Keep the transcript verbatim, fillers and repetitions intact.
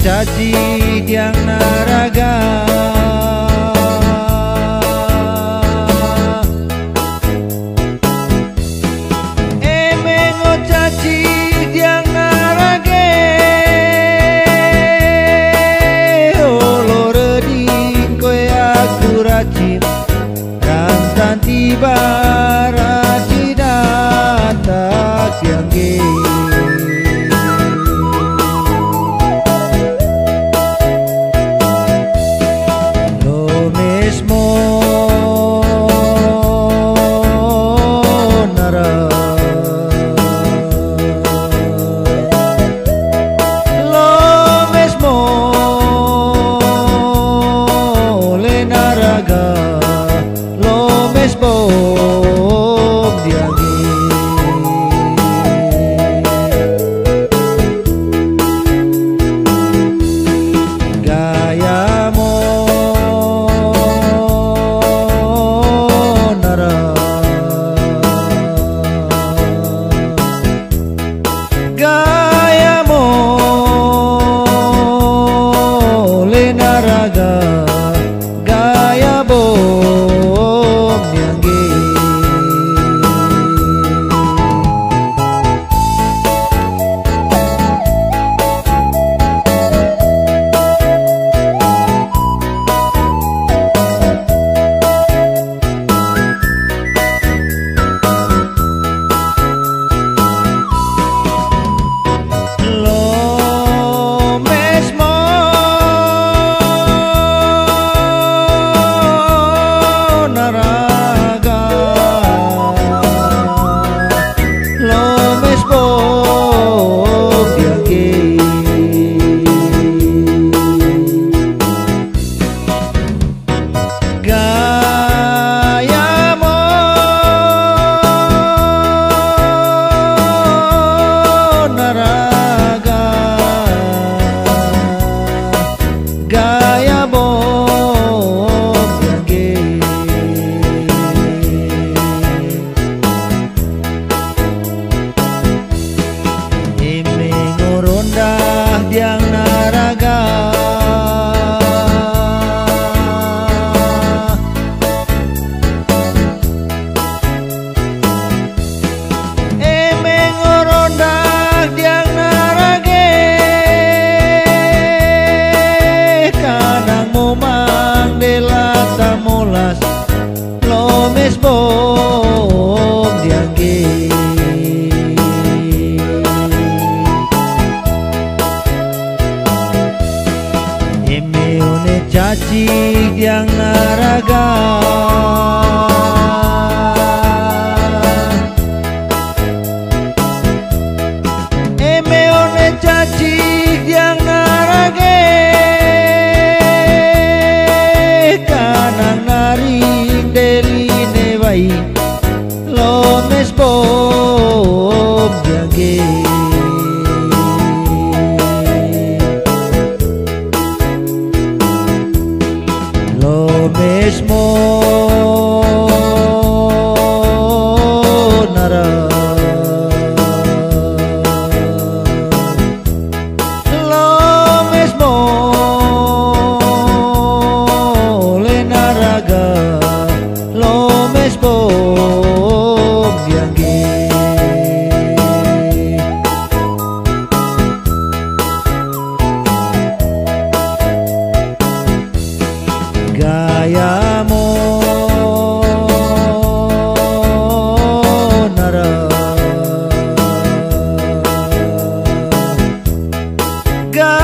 caci diang naraga. Eme ngo caci diang narage, olo reding koe aku racin. Rantan tiba raci datak diang ge. Lo mesmo nara. Lo mesmo le naraga. Lo mes bom diang ge. Gaya mo nara. Gaya mo le naraga, gaya bom diang ge. Lo mes mo naraga. Lo mes bom diang ge. Gaya mo naraga, gaya bom diang ge. Eme ngo ronda diang naraga. Eme ngo ronda diang narage. Kanang mo mang de lata molas. Lo mes bom diang ge. Eme one caci diang naraga. Eme one caci diang narage. Kanang naring de line wai. Lo mes bom diang ge. Lo mes mo nara. Lo mes mo le naraga. Lo mes bom diang ge. Gaya mo nara. Gaya